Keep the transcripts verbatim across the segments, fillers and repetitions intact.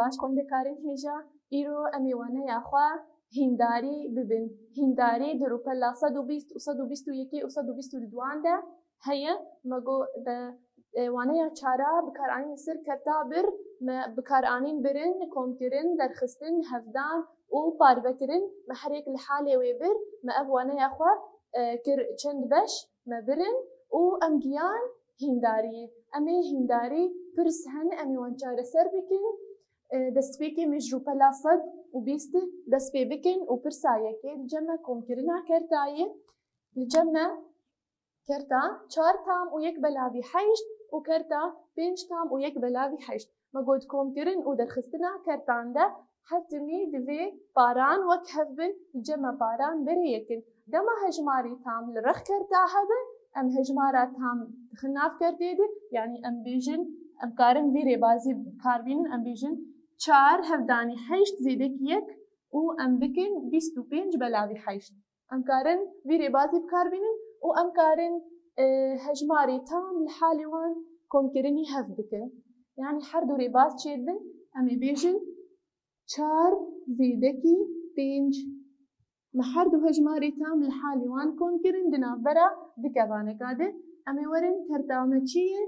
Baş xwendekarên hêja, îro em ê waneya xwe hîndarî bibin. Hîndarî di rûpela sed û bîst û sed û bîst û yekê û sed û bîst û duan de heye. Me got, bi, e, waneya çara bikaranîn li ser kerta bir, me bikaranîn birin, komkirin, derxistin, hevdan û parvekirin. Me her yek li halê wê bir, me ev waneya xwe, e, kir çend beş, me birin û em giyan hîndariyê. Em ê hîndarî pirs hene, em ê wan çareser bikin. E, destpêkê me ji rûpela sed û bîst dest pê bikin û pirsa yekê li cem me komkirina kertayê. Li cem me kerta çar tam û yek belavî heşt û kerta pênc tam û yek belavî heşt. Me got komkirin û derxistina kertan de hetimî divê paran wek hev bin, li cem me paran berê yek in. Dema hejmarî tam li rex kerta hebe, em hejmara tam dixin nav kertê de, yanî em bêjin, em karin vî rêbazî bi kar bînin, em bêjin çar hevdanî heşt zêdekî yek û em bikin bîst û pênc belavî heşt. Em karin vî rêbazî bi kar bînin û em karin, e, hejmarê tam li halê wan komkirinî hev bikin. Yanî her du rêbaz çêdibin, em ê bêjin çar zêdekî pênc. Me her du hejmarê tam li halê wan kom kirin di navbera du kevaneka de. Em ê werin kerta me çi ye?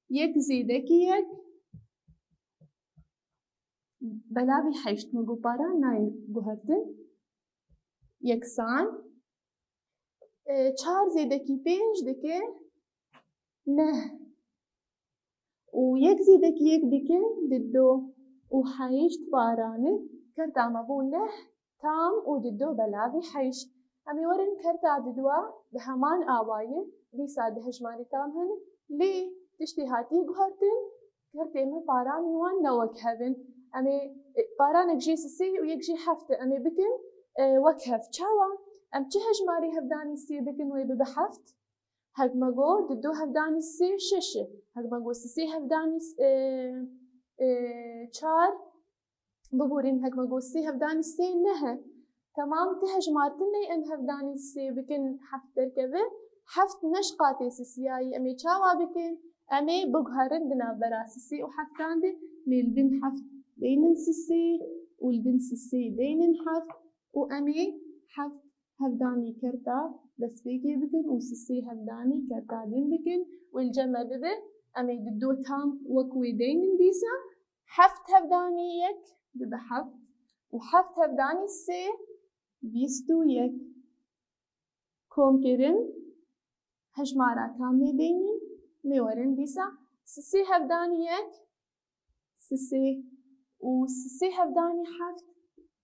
Yek zêdekî yek belavî heşt, me got paran nayê guhertin. Yeksan. E, çar zêdekî pênc dike neh. Û yek zêdekî yek dike dido û heşt paran e. Kerta me bû neh tam û dido belavî heşt. Em ê werin kerta didoa bi heman awayî, dîsa di hejmarê tam hene, lê tiştê hatiye guhertin, kertê me paranên wan ne wek hev in. Em ê, e, paranek jê sisê û yek jê heft e. Em ê bikin, e, wek hev. Çawa? Em çi hejmarî hevdanî sê bikin wê bibe heft? Hek me got dido hevdanî sê şeş e. Hek me got sisê hevdanî s-, e, e, çar, biborîn, hek me got sê hevdanî sê neh e. Temam, ti hejmartin ney em hevdanî sê bikin heft derkeve. Heft ne ji qatê sisiyayî, em ê çawa bikin? Em ê biguherin di navbera sisê û heftan de, em ê li bin heft deynin sisê û li bin sisê deynin heft û em ê heft hevdanî kerta destpêkê bikin û sisê hevdanî kerta din bikin. Wê li cem me bibe, em ê dido tam wek wê deynin dîsa. Heft hevdanî yek dibe heft û heft hevdanî sê bîst û yek. Komkirin hejmara tamê deynin, em ê werin dîsa sisê hevdanî yek sisê û sisê hevdanî heft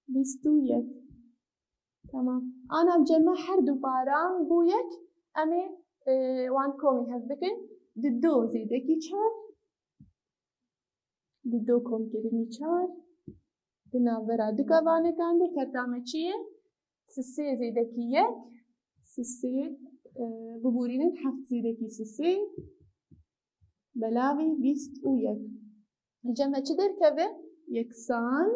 bîst û yek. Tamam. Ana cem me her du paran bû yek. Em ê, e, wan komî hev bikin. Dido zêdekî çar. Dido komkirinî çar. Di navbera du kevanekan de kerta me çi ye? Sisê zêdekî yek. Sisê, e, biborînin heft zêdekî sisê. Belavî bîst û yek. Li cem me çi derkeve? Yeksan.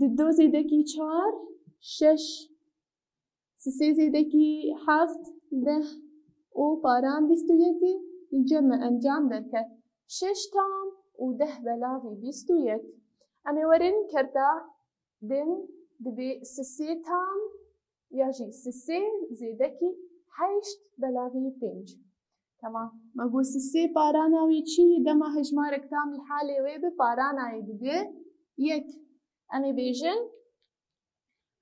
Dido zêdekî çar, şeş. Sisê zêdekî heft, deh. Û paran bîst û yek e, li cem me encam derket. Şeş tam û deh belavî bîst û yek. Em ê werin kerta din dibe sisê tam ya jî sisê zêdekî heşt belavî pênc. Temam. Me got sisê parana wî çi ye? Dema hejmarek tam li halê wê bi parana yê dibe yek. Em ê bêjin,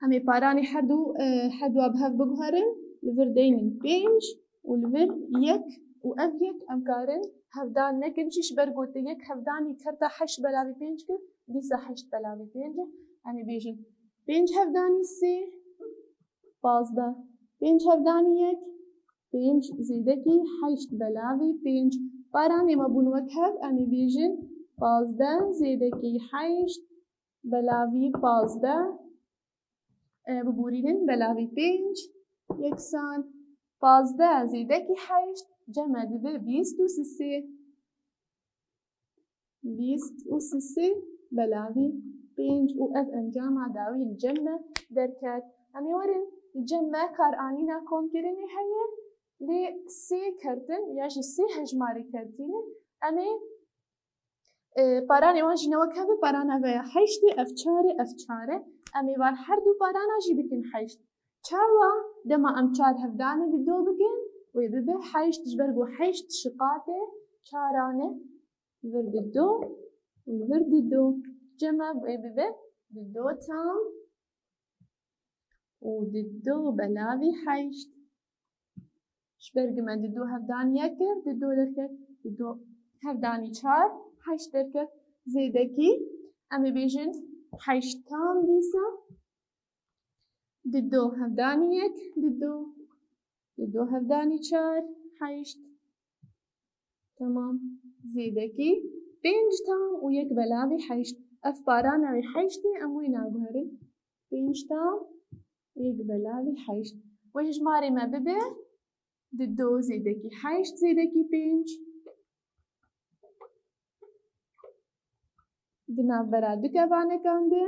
em ê paranê her du, e, her dua bi hev biguherin, li vir deynin pênc û li vir yek û ev yek em karin hevdan nekin jî, ji ber gote yek hevdanî kerta heşt belavî pênc kir, dîsa heşt belavî pênc e. Em ê bêjin pênc hevdanî sê, pazdeh. Pênc hevdanî yek, pênc zêdekî heşt belavî pênc. Paranê me bûn wek hev, em ê bêjin pazdeh zêdekî heşt belavî pazdeh, e, biborînin belavî pênc, yeksan pazdeh zêdekî heşt, cem me dibe bîst û sisê. Bîst û sisê belavî pênc û ev encama dawî li cem me derket. Em ê werin li cem me karanîna komkirinê heye, lê sê kertin ya jî sê hejmarê kertî ne. Em ê E, paranê wan jî ne wek hev e, parana ve ya heşt e, ev çar e, ev çar e. Em ê van her du parana jî bikin heşt. Çawa? Dema em çar hevdanê dido bikin, wê bibe heşt, ji ber ku heşt şiqatê çaran e. Li vir dido û li vir dido. Cem e, wê bibe dido tam û dido belavî heşt. Ji ber ku me dido hevdanî yek kir, dido derket, dido hevdanî çar, heşt derket. Zêdekî, em ê bêjin heşt tam dîsa. Dido hevdanî yek, dido, dido hevdanî çar, heşt. Tamam. Zêdekî pênc tam û yek belavî heşt. Ev parana wê heştê em wê naguherin. Pênc tam û yek belavî heşt. Wê hejmarê me bibe dido zêdekî heşt zêdekî pênc. Di navbera du kevanekan de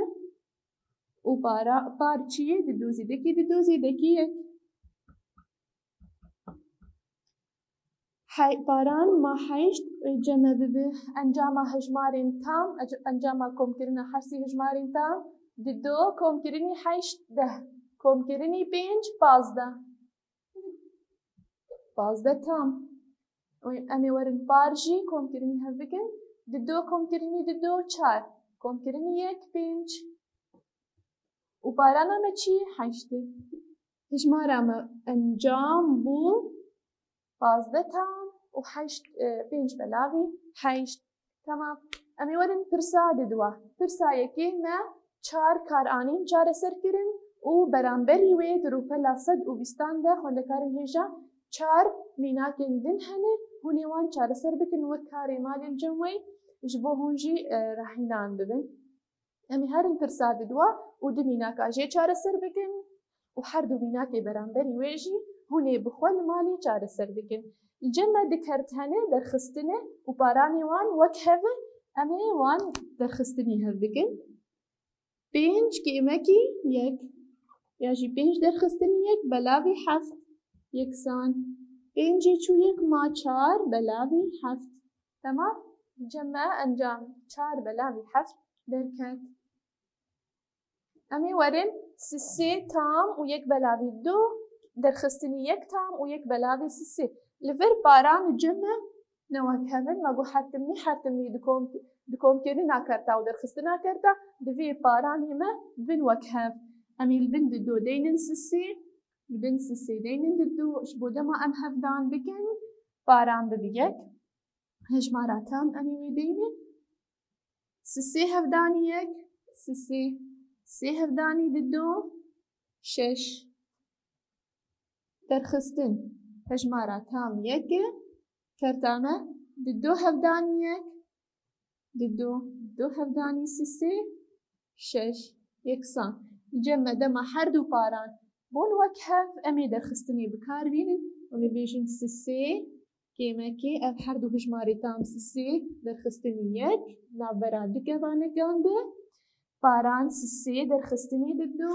û para, par çi ye? Dido zêdekî dido zêdekî yek. Hey, paran ma heşt, e, cem e bibe encama hejmarên tam, ec-, encama komkirina her sê hejmarên tam, dido komkirinî heşt deh, komkirinî pênc pazdeh. Pazdeh tam. Em ê werin par jî komkirinî hev bikin. Dido komkirinî dido çar. Komkirinî yek pênc. Û parana me çi? Heşt e. Hejmara me encam bû pazdeh tam û heşt, e, pênc belavî heşt. Tamam. Em ê werin pirsa didwa. Pirsa yekê me çar kar anîn çareser kirin û beramberî wê di rûpela sed û bîstan de xwendekarên hêja çar mînakên din hene, hûn ê wan çareser bikin wek karê malê li cem we ji bo hûn jî, e, rehînan bibin. Em ê herin pirsa didwa û du mînaka jê çareser bikin û her du mînakê beramberî wê jî hûn ê bi xwe li malê çareser bikin. Li cem me du kert hene derxistine û paranê wan wek hev e, em ê wan derxistinî hev bikin. Pênc kêmekî yek ya jî pênc derxistinî yek belavî heft yeksan. Pêncê çû yek ma çar belavî heft. Temam? Cem me encam çar belavî heft derket. Em ê werin sisê tam û yek belavî du derxistinî yek tam û yek belavî sisê. Li vir paran û cem me ne wek hev in, me got her timî, her timî di kom, di komkirina kerta û derxistina kerta, divê paranê me bin wek hev. Em ê li bin dido deynin sisê, li bin sisê deynin dido, ji bo dema em hevdan bikin, paran bibe yek. Hejmara tam em ê wê deynin. Sisê hevdanî yek, sisê, sê hevdanî dido, şeş. Derxistin, hejmara tam yek e, kerta me dido hevdanî yek, dido, dido hevdanî sisê, şeş, yeksan. Cem me dema her du paran bûn wek hev, em ê derxistinê bi kar bînin, em ê bêjin sisê, kêmekê, ev her du hejmarê tam sisê derxistinî yek, navbera du kevanekan de, paran sisê derxistinî dido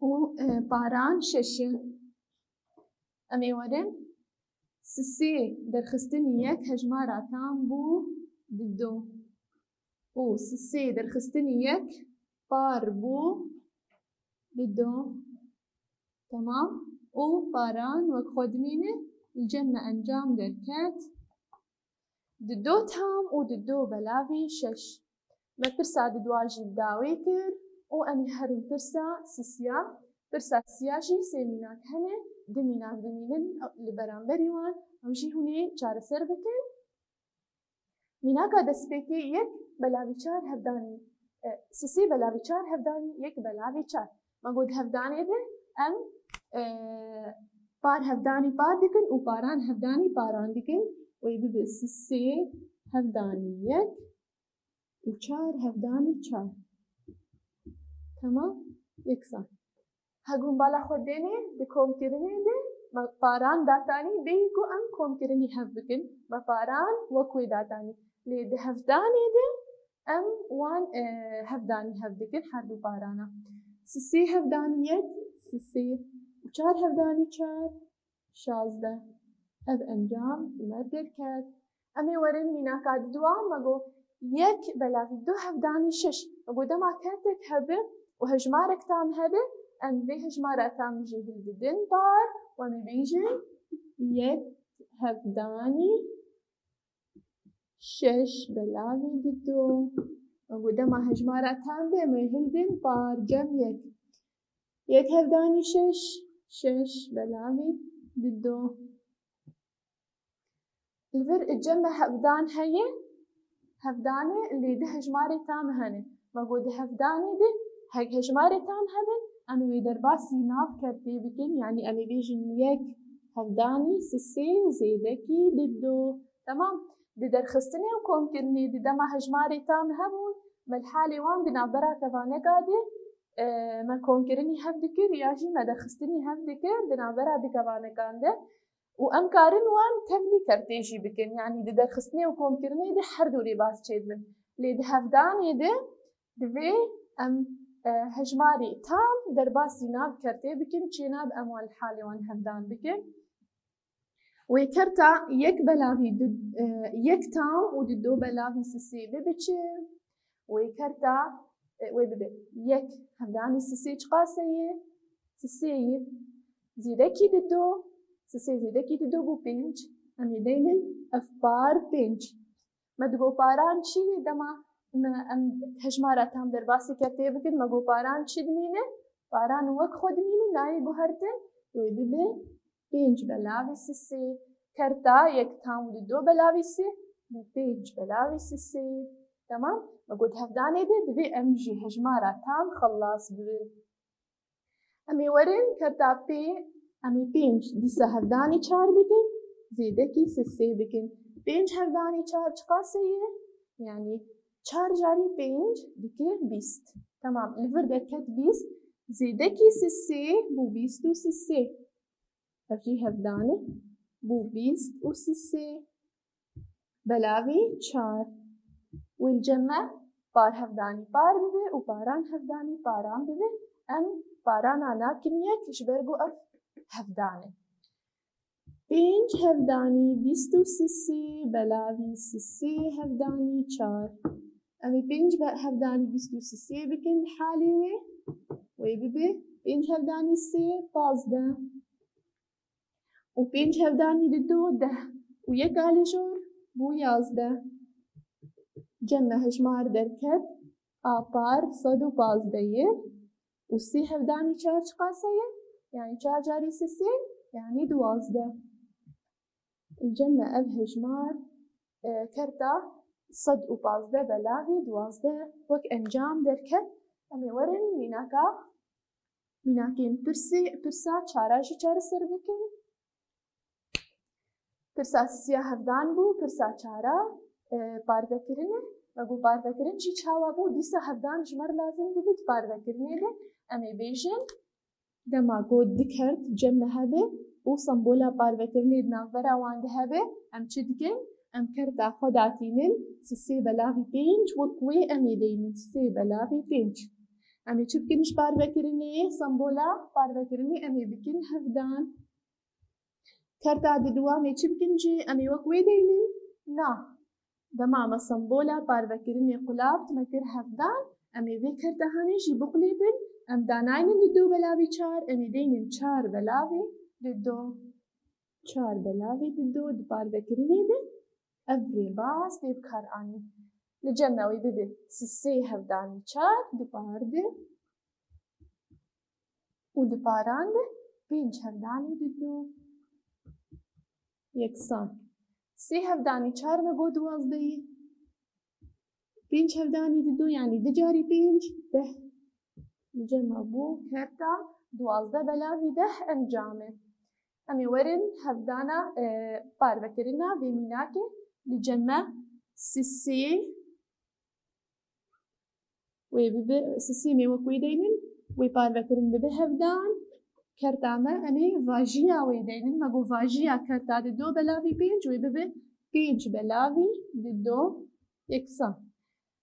û, e, paran şeş e. Em ê werin sisê derxistinî yek hejmara tam bû dido û sisê derxistinî yek par bû dido. Temam. Û paran wek xwe dimîne, li cem me encam derket dido tam û dido belavî şeş. Me pirsa didwa jî bi dawî kir û em ê herin pirsa sisiya. Pirsa sisiya jî sê mînak hene, du mînak dimînin li beramberî wan, ew jî hûn ê çareser bikin. Mînaka destpêkê yek belavî çar hevdanî, e, sisê belavî çar hevdanî yek belavî çar. Me got hevdanê de em, e, par hevdanî par dikin û paran hevdanî paran dikin. Wê bibe sisê hevdanî yek û çar hevdanî çar. Temam? Yeksan. Hegûn bala xwe dênê di komkirinê de me paran datanî, bêyî ku em komkirinî hev bikin, me paran wek wê datanî. Lê di hevdanê de em wan, e, hevdanî hev dikin, her du parana. Sisê hevdanî yek, sisê û çar hevdanî çar, şazdeh. Ev encam ji me derket. Em ê werin mînaka diduwa, me got yek belavî du hevdanî şeş. Me got dema kertek hebe û hejmarek tam hebe, em vê hejmara tam jî hildidin par û em ê bêjin yek hevdanî şeş belavî didu. Me got dema hejmara tam be, em ê hildin par cem yek. Yek hevdanî şeş, şeş belavî didu. Li vir cem me hevdan heye, hevdanê lê di hejmarê tam hene. Me got di hevdanê de hek hejmarê tam hebin, em ê wê derbasî nav kertê bikin, yanî em ê bêjin yek hevdanî sisê zêdekî didu. Temam. Di derxistinê û komkirinê di dema hejmarê tam hebûn, me li halê wan di navbera kevaneka de, e, me komkirinî hev dikir ya jî me derxistinî hev dikir di navbera di kevanekan de. Û em karin wan tevlî kertê jî bikin. Yanî di derxistinê û komkirinê de her du rêbaz çêdibin. Lê di hevdanê de divê em, e, hejmarî tam derbasî nav kertê bikin, çênabe em wan li halê wan hevdan bikin. Wê kerta yek belavî du, e, yek tam û didu belavî sisê bibiçe. Wê kerta, e, wê bibe yek hevdanî sisê çiqase ye? Sisê ye zêdekî didu, sisê zêdekî didu bû pênc. Em ê deynin ev par pênc. Me digot paran çi ye? Dema me em hejmara tam derbasî kertê bikin, me got paran çi dimîne? Paran wek xwe dimîne, nayê guhertin, wê bibe pênc belavî sisê. Kerta yek tam û didu belavî sê bû pênc belavî sisê. Temam? Me got hevdanê de divê em jî hejmara tam xelas bibin. Em ê werin kerta pê, em ê pênc dîsa hevdanî çar bikin, zêdekî sisê bikin. Pênc hevdanî çar çiqase ye? Yanî çar carî pênc dike bîst. Temam, li vir derket bîst, zêdekî sisê bû bîst û sisê. Ev jî hevdan e. Bû bîst û sisê belavî çar. Wê li cem me par hevdanî par bibe û paran hevdanî paran bibe. Em parana nakin yek ji ber ku ev hevdan e. Pênc hevdanî bîst û sisê belavî sisê hevdanî çar. Em ê pênc be-, hevdanî bîst û sisê bikin halê wê. Wê bibe pênc hevdanî sê pazdeh. Û pênc hevdanî didu deh û yek alî jor bû yazdeh. Cem me hejmar derket, a par sed û pazdeh ye û sê hevdanî çar çiqase ye? Yanî çar carî sisê, yanî duwazdeh. Cem me ev hejmar, e, kerta sed û pazdeh belavî duwazdeh wek encam derket. Em ê werin mînaka Mînakên pirsê, pirsa çara jî çareser bikin. Pirsa sisiya hevdan bû, pirsa çara, e, parvekirin e. Me got parvekirin jî çawa bû, dîsa hevdan ji me re lazim dibe di parvekirinê de. Em ê bêjin, dema got du kert cem me hebe û sembola parvekirinê di navbera wan de hebe, em çi dikin? Em kerta xwe datînin, sisê belavî pênc, wek wê em ê deynin, sê belavî pênc. Em ê çi bikin ji parvekirinê? Sembola parvekirinê em ê bikin hevdan. Kerta diduwa em ê çi bikin jî? Em ê wek wê deynin? Na. Dema me sembola parvekirinê qulap, me kir hevdan, em ê vê kerta hanê jî biqulêbin. Em danaynin didu belavî çar, em ê deynin çar belavî didu. Çar belavî didu di parvekirinê de ev rêbaz tê bikaranîn. Li cem me wê bibe sisê hevdanî çar di par de û di paran de pênc hevdanî didu. Yeksan. Sê hevdanî çar me got duwazdehî. Pênc hevdanî didu, yanî du carî pênc, deh. Li cem me bû kerta duwazdeh belavî deh encam e. Em ê werin hevdana, e, parvekirina vê mînakê. Li cem me sisê, wê bibe, sisê me wek wê deynin, wê parvekirin bibe hevdan. Kerta me em ê vajiya wê deynin. Me got vajiya kerta didu belavî pênc, wê bibe pênc belavî didu yeksan.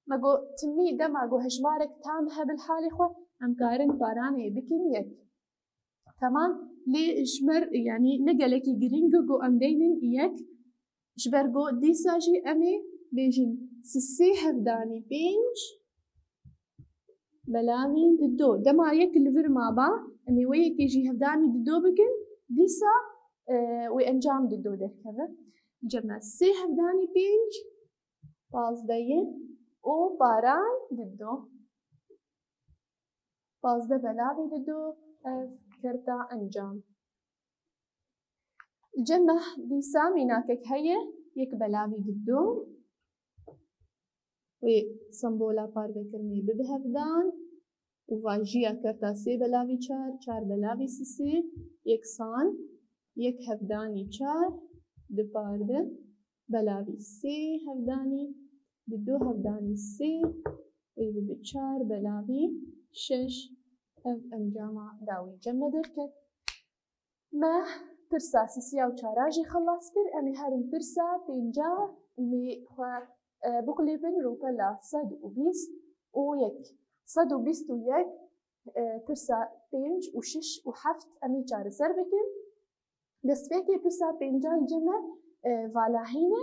Me got timî dema ku hejmarek tam hebe li halê xwe, em karin paranê bikin yek. Temam, lê ji me re, yanî ne gelekî girîng e ku em deynin yek, Ji ber ku dîsa jî em ê bêjin sisê hevdanî pênc belavî dido. Dema yek li vir maba, em ê wê yekê jî hevdanî dido bikin, dîsa, e, wê encam dido derkeve. Cem me sê hevdanî pênc, pazdeh ye û paran dido. Pazdeh belavî dido, ev kerta encam. Li cem me dîsa mînakek heye, yek belavî dido. Wê sembola parvekirinê bibe hevdan û vajiya kerta sê belavî çar, çar belavî sisê, yeksan, yek hevdanî çar, dipar de belavî sê hevdanî, dido hevdanî sê, wê bibe çar belavî şeş. Ev encama dawî cem me derket. Me pirsa sisiya û çara jî xelas kir. Em ê herin pirsa pênca û em ê xwe, e, biqulêbin rûpela sed û bîst û yek. Sed û bîst û yek, e, pirsa pênc û şeş û heft em ê çareser bikin. Destpêkê pirsa pênca li cem me, e, valahî ne,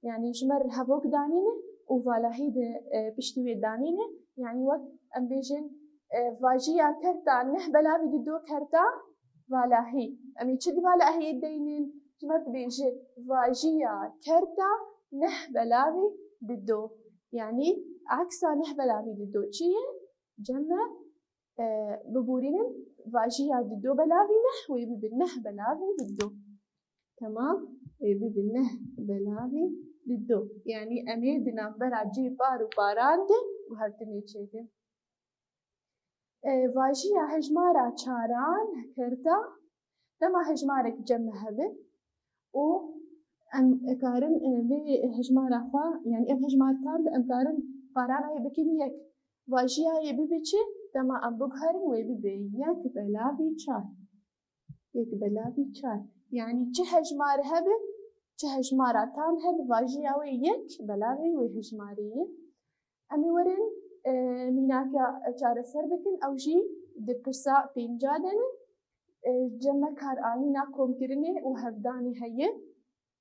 yanî ji me re hevok danîne û valahî di, e, piştî wê danîne. Yanî wek em bêjin, e, vajiya kerta neh belavî dido kerta valahî. Em ê çi di valahiyê deynin? Ji me dibêje vajiya kerta neh belavî dido. Yanî eksa neh belavî dido çi ye? Cem me, e, biborînin, vajiya dido belavî neh, wê bibe neh belavî dido. Temam, wê bibe neh belavî dido. Yanî em ê di navbera cê par û paran de û hevdinê çêkin. E, vajiya hejmara çaran kerta, dema hejmarek cem me hebe û em karin, e, vê hejmara xwe, yanî ev hejmar tam de em karin parana yê bikin yek. Vajiya yê bibe çi? Dema em biguherin wê bibe yek belavî çar. Yek belavî çar. Yanî çi hejmar hebe, çi hejmara tam hebe, vajiya wê yek belavî wê hejmarê ye. Em ê werin, e, mînaka çareser bikin, ew jî di pirsa pênca de ne. E, cem me karanîna komkirinê û hevdanê heye,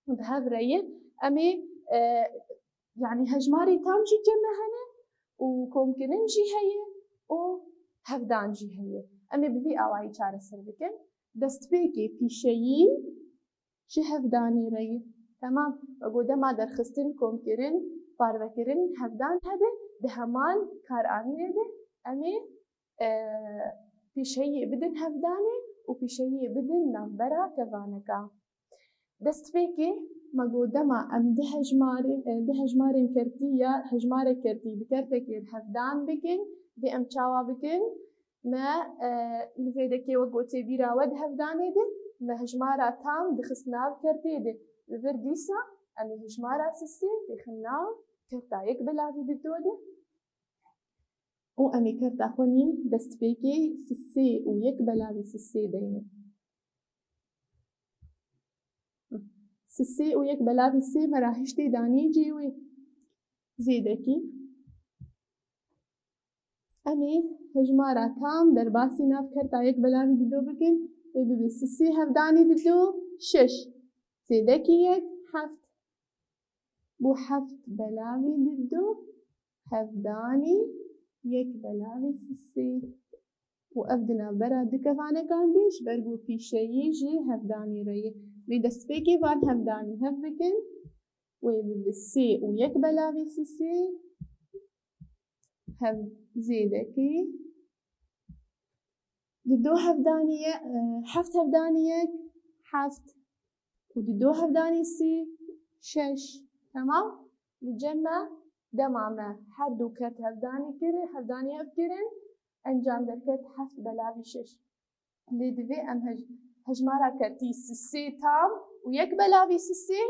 bi hev re ye. Em ê, e, yanî hejmarê tam jî cem me hene û komkirin jî heye û hevdan jî heye. Em ê bi vî awayî çareser bikin. Destpêkê pîşeyî ji hevdanê re ye. Temam. Wek ku dema derxistin, komkirin, parvekirin, hevdan hebe, di heman karanînê de em ê, e, pîşeyiyê bidin hevdanê û pîşeyiyê bidin navbera kevaneka. Destpêkê me got dema em du hejmarên, e, du hejmarên kertî ya hejmarek kertî bi kertekê hevdan bikin, vê em çawa bikin? Me, e, li vê dekê wek gotê bîra we di hevdanê de, me hejmara tam dixist nav kertê de. Li vir dîsa em ê hejmara sisê têxin nav kerta yek belavî dido de. Û em ê kerta xwe nî destpêkê sisê û yek belavî sisê deynin. Sisê û yek belavî sê me ra hiştê danî cihê wê. Zêdekî. Em ê hejmara tam derbasî nav kerta yek belavî dido bikin. Wê bibe sisê hevdanî dido şeş. Zêdekî yek, heft. Bû heft belavî dido hevdanî yek belavî sisê. Û ev di navbera du kevanekan bê, ji ber ku pîşeyî ji hevdanî re ye. Wê destpêkê van hevdanî hev bikin. Wê bibe sê û yek belavî sisê. Hev zêdekî. Dido hevdanî ye, e, heft hevdanî yek, heft. Û dido hevdanî sê, şeş. Temam? Li cem me dema me her du kert hevdanî kirin, hevdanî hev kirin, encam derket heft belavî şeş. Lê divê em hej-, hejmara kertî sisê tam û yek belavî sisê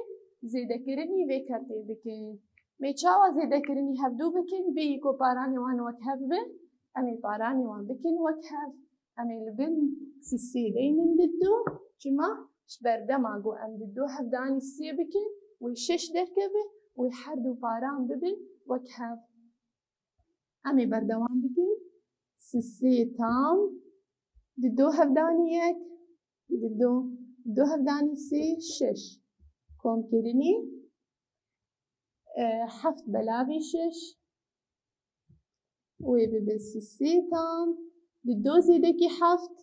zêdekirinî vê kertê bikin. Mê çawa zêdekirinî hevdû bikin, bêyî ku paranê wan wek hev bin, em ê paranê wan bikin wek hev. Em ê li bin sisê deynin dido, çima ji ber dema ku em dido hevdanî sê bikin, wê şeş derkeve, wê her du paran bibin wek hev. Em ê berdewam bikin. Sisê tam, dido hevdanî yek, dido, dido hevdanî sê, şeş. Komkirinî, e, heft belavî şeş, wê bibe sisê tam, di do zêdekî heft,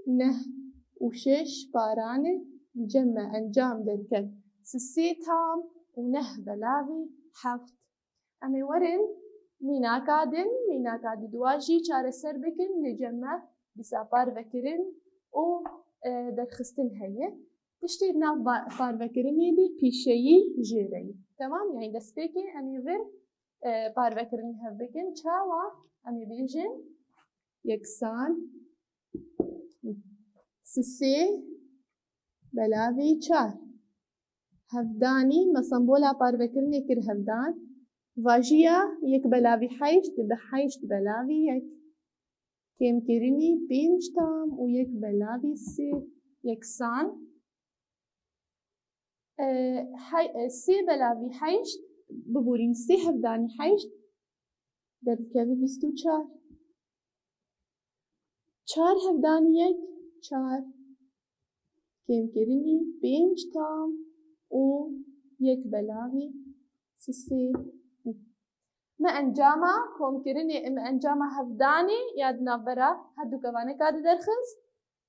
neh û şeş paran e, cem me encam derket sisê tam û neh belavî heft. Em ê werin mînaka din, mînaka di dua jî çareser bikin, lê cem me dîsa parvekirin û, e, derxistin heye. Tiştê di nav ba-, parvekirinê de pîşeyî jêreyî. Temam? Yanî destpêkê em ê vir, e, parvekirinî hev bikin. Çawa? Em ê bêjin yeksan sisê belavî çar. Hevdanî, me sembola parvekirinê kir hevdan. Vajiya yek belavî heşt dibe heşt belavî yek. Kêmkirinî pênc tam û yek belavî sê yeksan. E, hey-, e, sê belavî heşt, biborîn, sê hevdanî heşt, derdikeve bîst û çar. Çar hevdanî yek, çar. Kêmkirinî pênc tam û yek belavî sisê. Me encama komkirinê, me encama hevdanê ya di navbera her du kevaneka de derxist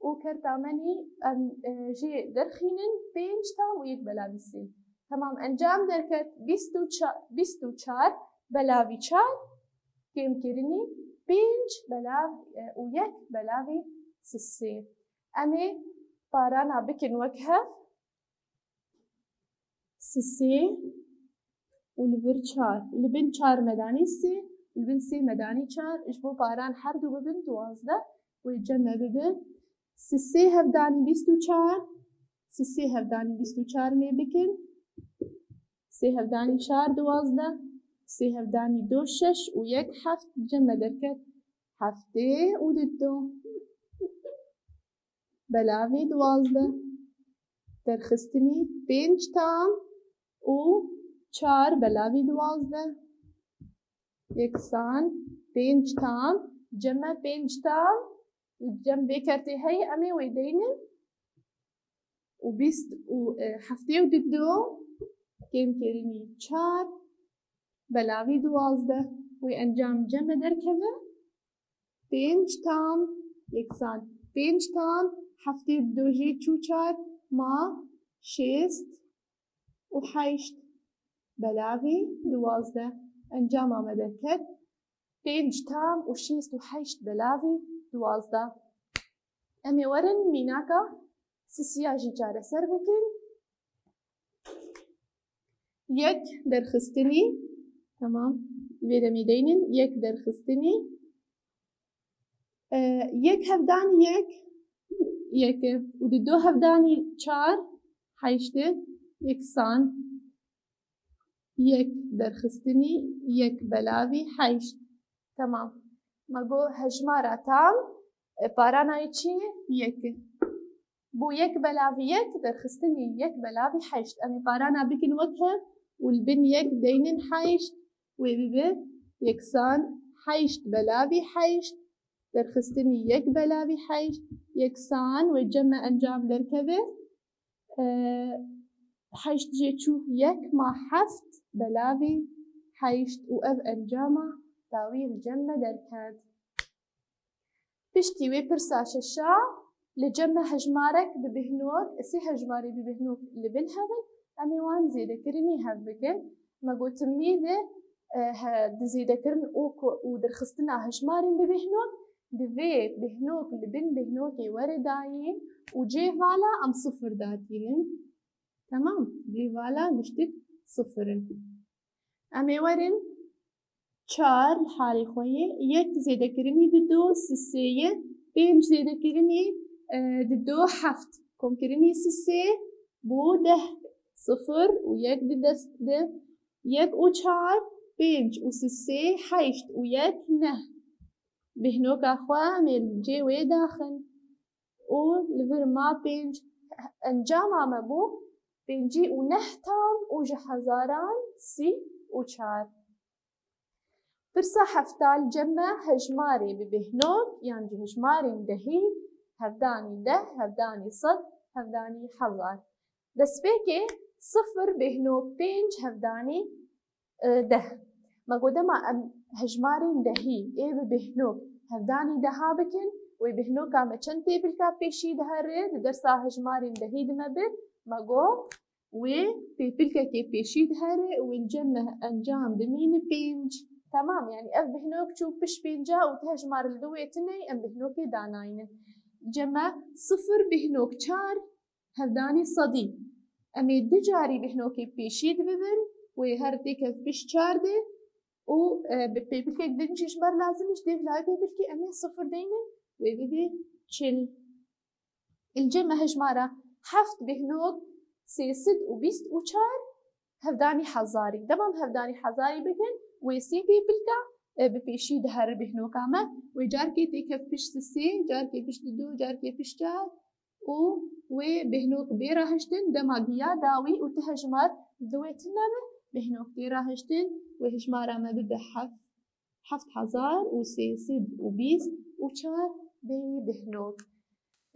û kerta me nî em, e, jê derxînin pênc tam û yek belavî sê. Temam, encam derket bîst û çar, bîst û çar belavî çar, kêmkirinî pênc belav, e, û yek belavî sisê. Em ê parana bikin wek hev. Sisê û li vir çar. Li bin çar me danî sê, li bin sê me danî çar. Ji bo paran her du bibin duwazdeh. Wê cem me bibe. Sisê hevdanî bîst û çar. Sisê hevdanî bîst û çar mê bikin. Sê hevdanî çar duwazdeh. Sê hevdanî do şeş û yek heft, cem me derket heftê û didu. Belavî duwazdeh. Derxistinî pênc tam û çar belavî duwazdeh. Yeksan pênc tam, cem me pênc tam, cem vê kertê heye, em ê wê deynin. Û bîst û, e, heftê û didu, kêmkirinî çar belavî duwazdeh. Wê encam cem me derkeve. Pênc tam, yeksan pênc tam, heftê û didu jê çû çar, ma şêst û heşt belavî duwazdeh. Encama me derket pênc tam û şêst û heşt belavî duwazdeh. Em ê werin mînaka sisiya jî çareser bikin. Yek derxistinî, temam, vê demê deynin, yek derxistinî, e, yek hevdanî yek, yek e, û di do hevdanî çar, heşt e, yeksan. Yek derxistinî, yek belavî heşt. Temam. Me got hejmara tam, e, parana yê çi ye? Yek e. Bo yek belavî yek, derxistinî yek belavî heşt. Em ê parana bikin wek hev û li bin yek deynin heşt, wê bibe yeksan heşt belavî heşt, derxistinî yek belavî heşt, yeksan, wê cem me encam derkeve. E, heşt jê çû yek, ma heft belavî heşt û ev encama dawî li cem me derket. Piştî wê pirsa şeşa li cem me hejmarek bi bêhnok, sê hejmarê bi bêhnok li bin hev in, em ê wan zêdekirinî hev bikin. Me got timî de, e, he, di zêdekirin û ku, û derxistina hejmarên bi bêhnok, divê bêhnok li bin bêhnokê were dayîn û cê vala em sifir datînin. Temam, cê vala giştik sifir in. Em ê werin çar li halê xwe ye, yek zêdekirinî didu sisê ye, pênc zêdekirinî, e, didu heft. Komkirinî sisê bû deh, sifir û yek di dest de, yek û çar, pênc û sisê heşt û yek neh. Bêhnoka xwe em ê li cê wê daxin. Û li vir ma pênc, encama me bû pêncî û neh tam û ji hezaran sî û çar. Pirsa hefta li cem me hejmarê bi bêhnok yan jî hejmarên dehî, hevdanî deh, hevdanî sed, hevdanî hezar. Destpêkê sifir bêhnok pênc hevdanî e, deh. Me got dema em hejmarên dehî ê bi bêhnok hevdanî deha bikin, wê bêhnoka me çend pêpilka pêşî dihere, di dersa hejmarên dehî di me bir, me got wê pêpilkekê pêşî dihere û wê li cem me encam bimîne pênc. Temam, yanî ev bêhnok çû pişt pênca û tu hejmar li dû wê tune, em bêhnokê danayne. Cem me sifir bêhnok çar, hevdanî sedî. Em ê du carî bêhnokê pêşî dibibin, wê her têkev pişt çar de û, e, bi pêpilkek din jî ji ber lazim e, ji dêv layê pêpilkê em ê sifir deynin, wê bibê çil. Li cem me hejmara heft bêhnok sê sed û bîst û çar, hevdanî hezarî. Dema em hevdanî hezarî bikin, wê sê pêpilka, e, bi pêşî dihere bêhnoka me, wê carkê têkev pişt sê, carkê pişt du, carkê pişt çar, û wê bêhnok bê rahiştin, dema giya dawî û tu hejmar li dû wê tune be, bêhnok tê rahiştin, wê hejmara me bibe heft, heft hezar û sê sed û bîst û çar bê bêhnok.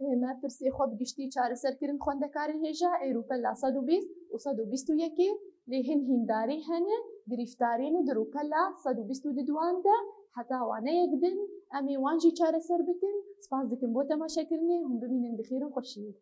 Ê, me pirsê xwe bi giştî çareserkirin xwendekarên hêja ê rûpela sed û bîst û sed û bîst û yekê, lê hin hîndarî hene, girîftarî ne di rûpela sed û bîst û duduan de, heta wane yek din, em ê wan jî çareser bikin. Spas dikim bo temaşekirinê, hûn bimînin bi xêr û xweşiyê.